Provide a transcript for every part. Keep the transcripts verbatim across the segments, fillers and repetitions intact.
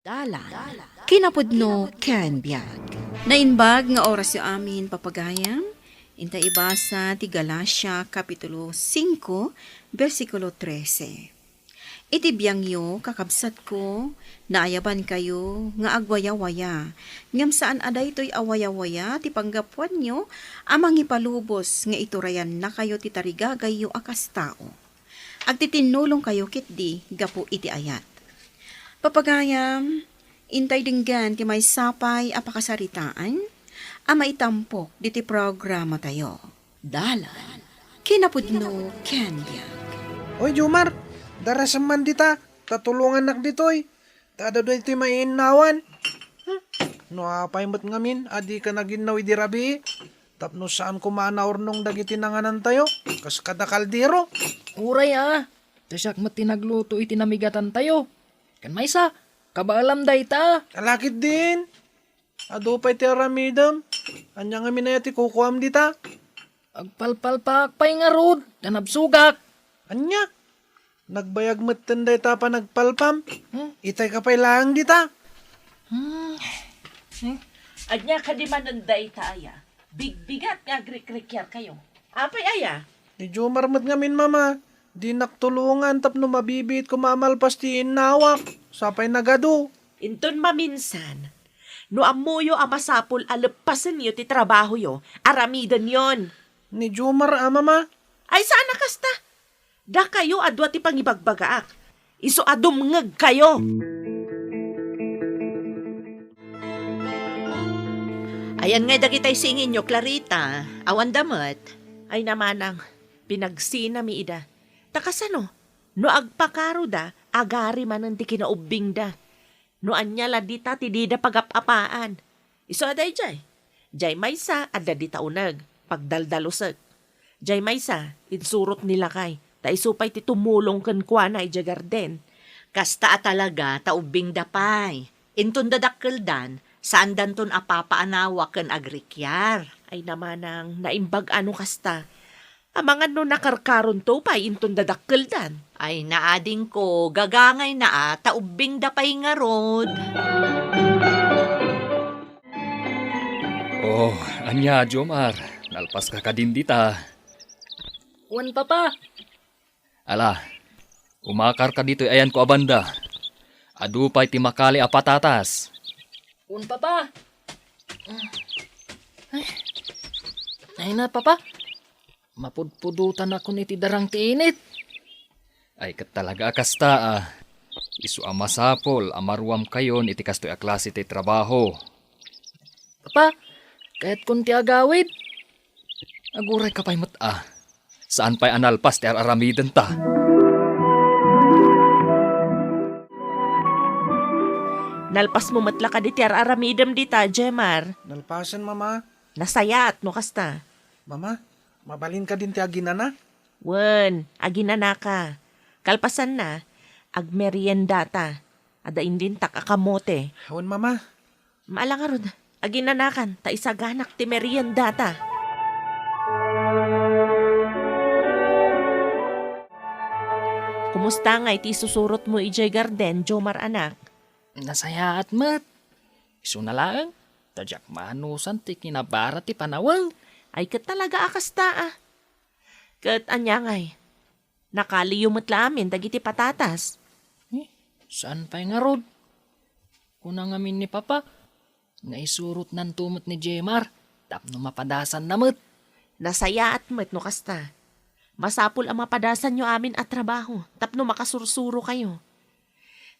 Dalan, kinapudno ken biag. Naimbag nga orasyo amin, papagayam. Inta ibasa ti Galacia, Kapitulo singko, bersikulo trese. Iti biangyo, kakabsatko, naayabankayo nga agwayawaya, ngem saan a daytoy a wayawaya ti panggapuanyo a mangipalubos nga iturayannakayo ti tarigagayyo a kas tao. Agtitinnulongkayo ketdi gapu iti ayat. Papagayam, intay denggen ti maysa pay a pakasaritaan a maitampok ditoy programatayo. Dalan, kinapudno ken biag. Oy, Jomar, darasem man dita, ta tulongannak ditoy. Ta adda daytoy mainnawan. Hmm, no apay met ngamin a dika naginnaw idi rabii, tapno saan koma a naurnong dagiti nanganantayo, kas kada kaldero. Uray a, ta siak met ti nagluto iti namigatantayo. Ken maysa, kabaelam dayta. Ala ketdin. Adu pay ti aramidem. Ania ngamin aya ti kukuam dita? Agpalpalpaak pay ngarud, ta nabsogak. Ania? Nagbayag metten dayta a panagpalpam? Hmm? Itayka pay laeng dita. Hmm. Hmm? Ania kadi manen dayta aya? Bigbigat nga agrikrikiarkayo. Apay aya? Ni Jomar met ngamin, Mama. Dinak tulongan tapno mabibiit koma a malpas ti innawak. Sapay nagadu. Inton maminsan, no ammoyo a masapul a leppasenyo ti trabahoyo, aramidenyon. Ni Jomar a, Mama. Ay, saan a kasta? Dakayo a dua ti pangibagbagaak. Isu a dumngegkayo. Ayan ngay dagitay singinyo, Clarita. Awanda met. Ay, namanang, pinagsinami ida. Ta kasano? No agpakaroda, agari manen ti kinaubbingda. No ania la dita ti dida pagap-apaan. Isu a daydiay. Diay maysa, adda dita uneg, pagdaldalusek. Diay maysa, insurot ni lakay, ta isu pay ti tumulong kenkuana idiay garden. Kasta a talaga, ta ubbingda pay. Inton dadakkeldan, saandanton a papaanawa ken agrikiar. Ay namanang, naimbag a no kasta. Amangan no nakarkaronto pay inton dadakkeldan. Ay, naadingko, gagangayna a, ta ubbingda pay ngarud. Oh, ania, Jomar? Nalpaska kadin dita? Wen, Papa. Ala, umakarka ditoy ayanko a banda. Adu pay ti makali a patatas. Wen, Papa. Ay, ay na, Papa. Mapudpudotanakon iti darang ti init. Ay, ket talaga a kasta, a. Isu a masapul a maruamkayon iti kastoy a klase ti trabaho. Papa, kayatkon ti agawid. Agurayka pay met, a. Saan pay a nalpas ti ar-aramidenta? Nalpasmo met la kadi ti ar-aramidem dita, Jemar? Nalpasen, Mama. Nasayaat no kasta. Mama, mabalin kadin ti aginana? Wen, aginanaka. Kalpasanna, agmeriendata. Adda indintak a kamote. Wen, Mama. Maala ngarud, aginanakan, ta isaganak ti meriendata. Kumusta ngay ti isusurotmo idiay garden, Jomar anak? Nasayaat met. Isuna laeng, ta diak maanusan ti kinabara ti panaweng. Ay, ket talaga a kasta, a. Ket ania ngay? Nakaliyo met la amin dagiti patatas. Eh, saan pay ngarud? Kuna ngamin ni Papa, naisurotnanto met ni Jemar tapno mapadasanna met. Nasayaat met no kasta. Masapul a mapadasanyo amin a trabaho tapno makasursurokayo.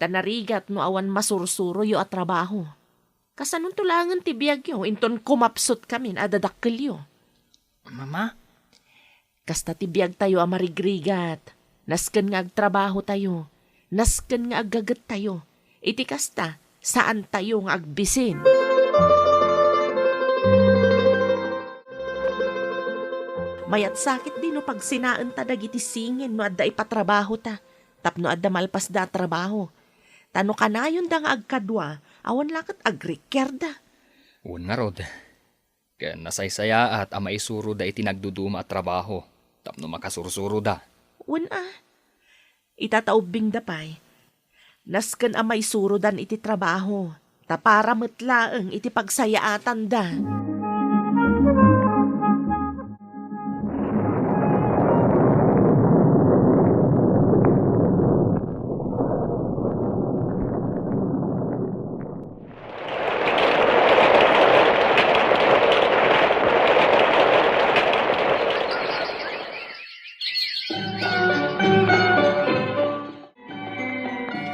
Ta narigat no awan masursuroyo a trabaho. Kasanonto laengen ti biagyo inton kumapsutkamin a dadakkelyo? Mama, kasta ti biagtayo a marigrigat. Nasken nga agtrabahotayo. Nasken nga aggagettayo. Iti kasta, saantayo nga agbisin. Mayat sakit di no pagsinaenta dagiti singin no adda ipatrabahota tapno adda malpasda a trabaho. Ta no kanayonda nga agkadua, awan la ket agrikiarda. Wen ngarud, ken nasaysayaat a maisuroda iti nagduduma a trabaho tapno makasursuroda. Wen a, ita ta ubbingda pay. Nasken a maisurodan iti trabaho, ta para met laeng iti pagsayaatanda.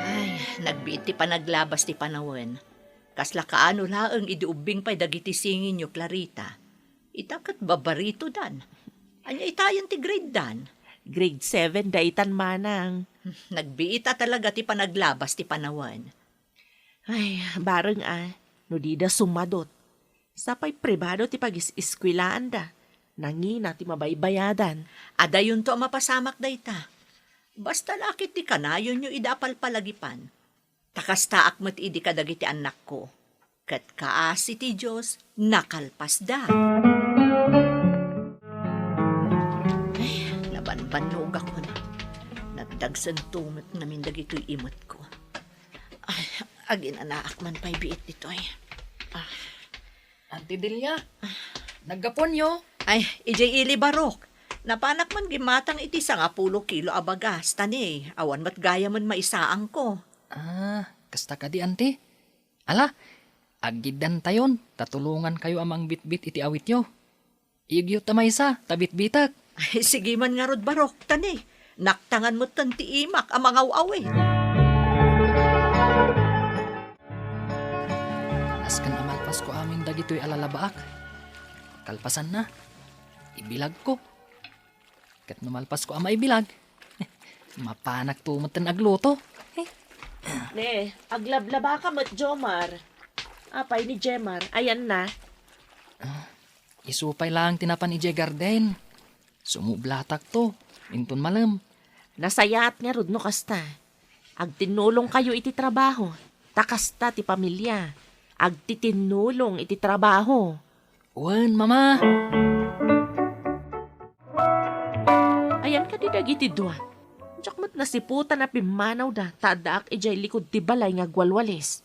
Ay, nagbiit ti panaglabas ti panawen. Kasla kaano laeng idi ubbing pay dagiti singinyo, Clarita. Ita ket babaritodan. Ania itayen ti grade dan? Grade seven daytan, manang. Nagbiit a talaga ti panaglabas ti panawen. Ay, bareng a, no dida sumadot. Sapay pribado ti pagis-eskuelaanda. Nangina ti mabaybayadan. Adayonto a mapasamak dayta. Basta la ket ti kanayonyo ida a palpalagipan. Ta kastaak met idi kadagiti annakko. Ket kaasi ti Dios, nakalpasda. Ay, nabanbannogakon. Nagdagsento met ngamin dagitoy imetko. Ay, aginanaak man pay biit ditoy. Ah. Auntie Delia, naggapuanyo? Ay, idiay ili, Barok. Napanak man gimmatang iti sangapulo kilo a bagas, ta ni, awan met gayamen maisaangko. Ah, kasta kadi, Auntie? Ala, aggiddantayon, ta tulongankayo a mangbitbit iti awityo. Iyegyo ta maysa, ta bitbitek. Ay, sige man ngarud, Barok, ta ni, naktangan metten ti imak a mangaw-awit. Nasken a malpasko amin dagitoy a lalabaak. Kalpasanna, ibilagko. Ket no malpasko a maibilag, mapanakto metten agluto. Ne, aglablabaka met, Jomar. Apay ni Jemar, ayanna? Isu pay laeng ti napan idiay garden. Sumublatakto, inton malem. Nasayaat ngarud no kasta. Agtinnulongkayo iti trabaho, ta kasta ti pamilia. Agtitinnulong iti trabaho. Wen, Mama. Ayan kadi dagiti dua. Diak met nasiputan a pimmanawda ta addaak idiay likud ti balay nga agwalwalis.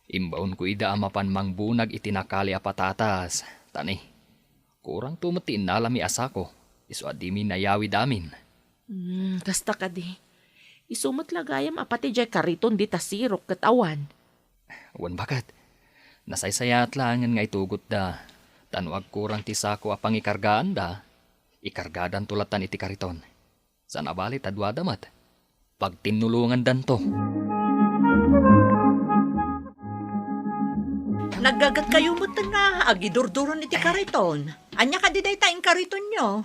Imbaonko ida a mapan mangbunag iti nakali a patatas, ta ni, kurangto met ti innalami a sako, isu a dimi nayawid amin. Hmm, kasta kadi. Isu met la gayam a pati diay kariton dita sirok ket awan. Wen baket, nasaysayaat laengen nga itugotda, ta no agkurang ti sako a pangikargaanda, ikargadanto lattan iti kariton. Saan a bali ta duada met. Pagtinnulongandanto. Naggagatkayo met nga agidurduron iti kariton. Ania kadi dayta inkaritonyo?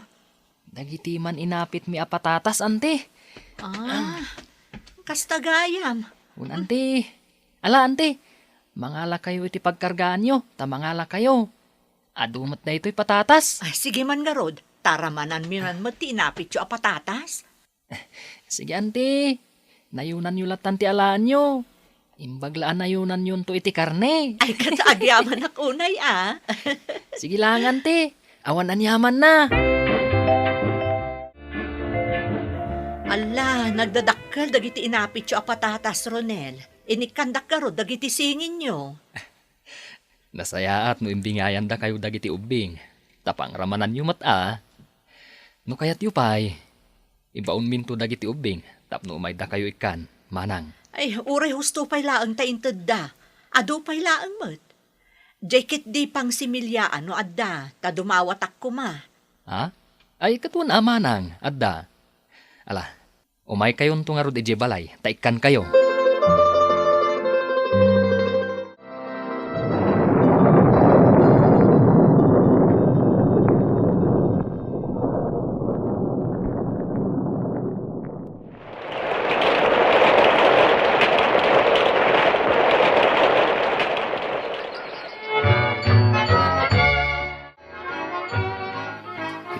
Dagiti man inapitmi a patatas, Auntie. Ah, kasta gayam. Wen, Auntie. Ala, Auntie. Mangalakayo iti pagkargaanyo, ta mangalakayo. Adu met daytoy patatas. Ay, sige man ngarud, ta ramananmi man met ti inapityo a patatas. Sige, Auntie. Nayonanyo lattan ti alaanyo. Imbag la a nayonanyonto iti karne. Ay, ket agyamanak unay, a. Sige lang, Auntie. Awan aniamanna. Alla, nagdadakkel dagiti inapityo a patatas, Ronel. Inikkandak garud dagiti singinyo. Nasayaat no imbingayandakayo dagiti ubbing, ta pangramananyo met a. No kayatyo pay, ibaonminto dagiti ubbing tapno umaydakayo ikkan, manang. Ay, uray husto pay laeng ta intedda. Adu pay laeng met. Diay ketdi pangsimiliaan no adda, ta dumawatak koma. Ha? Ay, ket wen a, manang, adda. Ala, umaykayonto ngarud idiay balay, ta ikkankayo.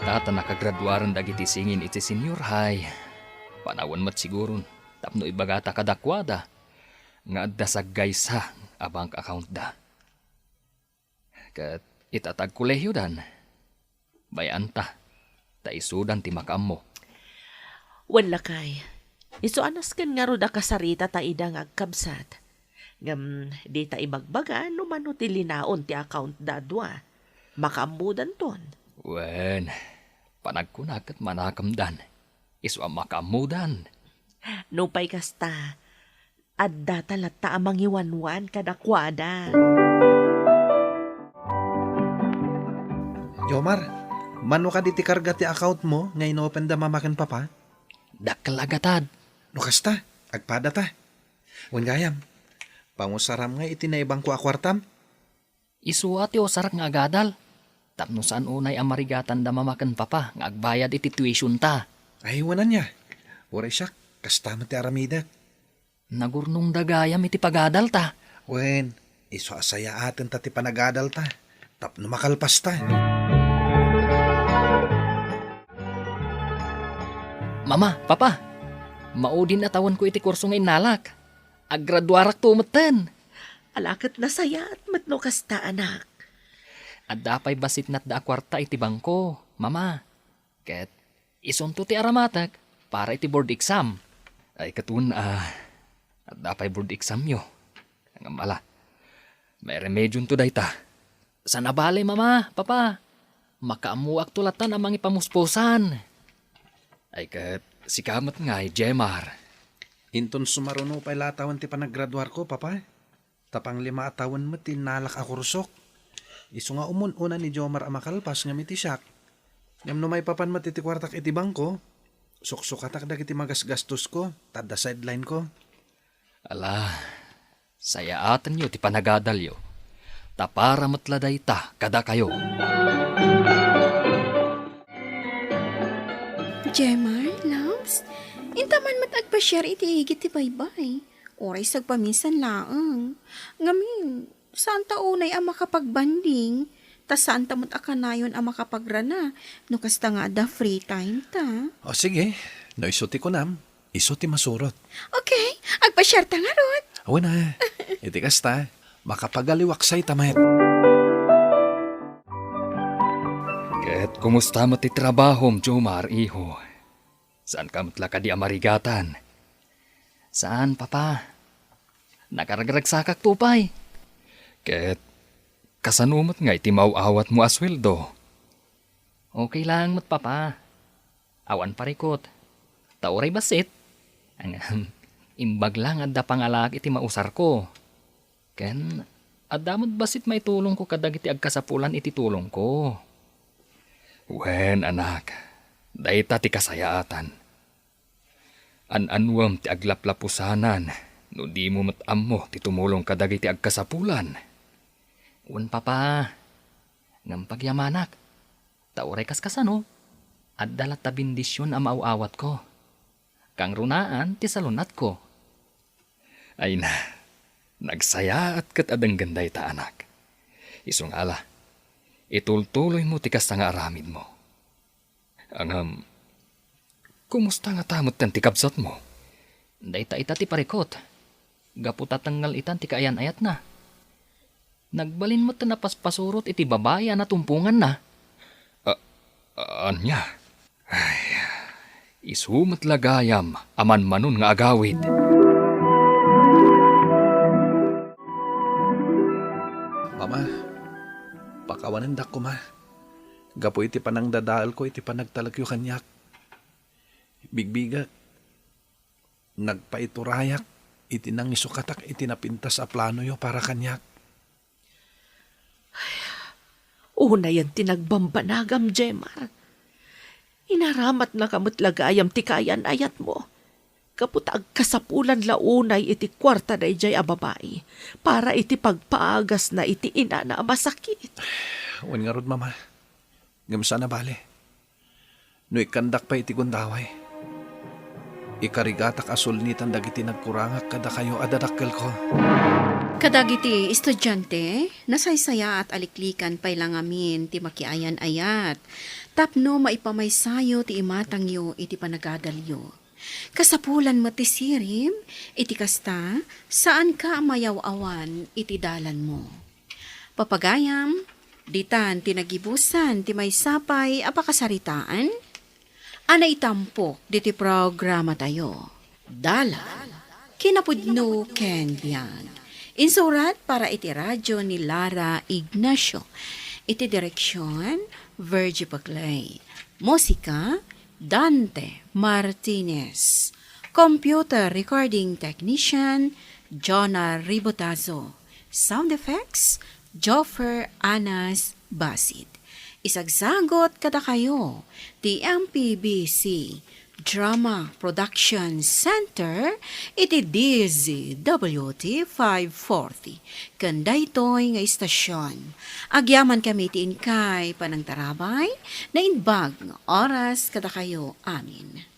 Ita ta nakagraduaren dagiti singin iti senior high. Panawen met siguron tapno ibagata kadakuada nga adda saggaysa a bank accountda. Ket ita ta agkolehiodan, bay-anta, ta isudan ti makaammo. Wen lakay, Isu a nasken ngarud a kasarita ta ida nga agkabsat. Ngem dita ibagbaga no mano ti linaon ti account da a dua. Makaammodanton. Wen, panagkunak ket manakemdan. Isu a makaammodan. Nupay kasta, adda ta latta a mangiwanwan kadakuada. Jomar, mano kadi ti karga ti account mo nga inopenda mama ken papa? Dakkel a gatad. No kasta, agpada ta. Wen gayam, pangusaram nga iti naibangko a kuartam? Isu a ti usarak nga agadal. Tapno saan unay a marigatan da mama ken papa nga agbayad iti tuition ta. Ay, wen ania. Uray siak, kasta met ti aramidek. Nagurnongda gayam iti pagadal ta. Wen, isu a sayaaten ta ti panagadal ta. Tapno makalpas ta. Mama, papa, maudin a tawenko iti kurso nga innalak. Aggraduarakto metten. Ala ket nasayaat met no kasta, anak. Adda pay bassit natda a kuarta iti bangko, mama. Ket isunto ti aramatek para iti board exam. Ay, ket wen, ah, adda pay board examyo. Ngem ala, mairemedionto dayta. Saan a bale, mama, papa. Makaammoakto latta a mangipamuspusan. Ay, ket sika met ngay, Jemar. Inton sumaruno pay la a tawen ti panaggraduarko, papa. Ta panglima a tawen met ti innalak a kursok. Isu nga umun-una ni Jomar a makalpas ngem iti siak. Ngem no maipapan met iti kuartak iti bangko, suksukatak dagiti magasgastosko, ta adda sideline ko. Ala, sayaatenyo ti panagadalyo, ta para met la dayta kadakayo. Jemar, loves, intaman met agpasiar iti igid ti baybay. Uray sagpaminsan laeng. Ngamin, saan ta unay a makapagbanding, ta saan ta met a kanayon a makapagrana no kasta nga adda free time ta. O sige, no isu ti kunam, isu ti masurot. Okay, agpasiar ta ngarud. Awan a, iti kasta, makapagaliwaksay ta met. Ket kumusta met ti trabahom, Jomar, iho? Saanka met la kadi a marigatan? Saan, Papa. Nakaragragsakakto pay. Ket kasano met ngay ti maaw-awatmo a sueldo? Okay laeng met, Papa. Awan parikut. Ta uray bassit, ngem imbag la nga adda pangalaak iti mausarko. Ken adda met bassit maitulongko kadagiti agkasapulan iti tulongko. Wen, anak, dayta ti kasayaatan. An-anuem ti aglaplapusanan no dimo met ammo ti tumulong kadagiti agkasapulan. Wen, Papa, ngem pagyamanak, ta uray kaskasano, adda latta bendision a maaw-awatko. Kangrunaan ti salun-atko. Ay na, nagsayaat ket a denggen dayta, anak. Isu nga ala, itultuloymo ti kasta nga aramidmo. Ngem, kumusta ngata metten ti kabsatmo? Dayta ita ti parikut. Gapu ta tengngel itan ti kaayan-ayatna. Nagbalin met a napaspasurot iti babai a natumponganna. A-, ania? Ay, isu met la gayam a manmanon nga agawid. Mama, pakawanendak koma gapu iti panangdadaelko iti panagtalekyo kaniak. Bigbigak, nagpaiturayak iti nangisukatak iti napintas a planoyo para kaniak. Unayen ti nagbambanagam, Jemar. Inaramatnaka met la gayam ti kaayan-ayatmo. Gapu ta agkasapulan la unay iti kuarta daydiay a babai para iti pagpaagasna iti inana a masakit. Wen ngarud, Mama. Ngem saan a bale. No ikkandak pay iti gundaway, ikarigatak a sulnitan dagiti nagkurangak kadakayo a dadakkelko. Kadagiti estudiante, nasaysayaat a liklikan pay la ngamin ti makiayan-ayat tapno maipamaysayo ti imatangyo iti panagadalyo. Kasapulan met ti sirib, iti kasta, saanka a mayaw-awan iti dalanmo. Papagayam, ditan ti nagibusan ti maysa pay a pakasaritaan a naitampok diti programatayo. Dalan, kinapudno ken biag. Insurat para iti radyo ni Lara Ignacio. Iti direksyon, Virgie Paclay. Musika, Dante Martinez. Computer recording technician, Jonah Ribotazo. Sound effects, Joffer Anas Basid. Isagsagot kadakayo ti M P B C Drama Production Center iti D Z W T five forty. Ken daytoy nga istasyon, agyamankami ti inkay panangtarabay, naimbag nga oras kadakayo amin.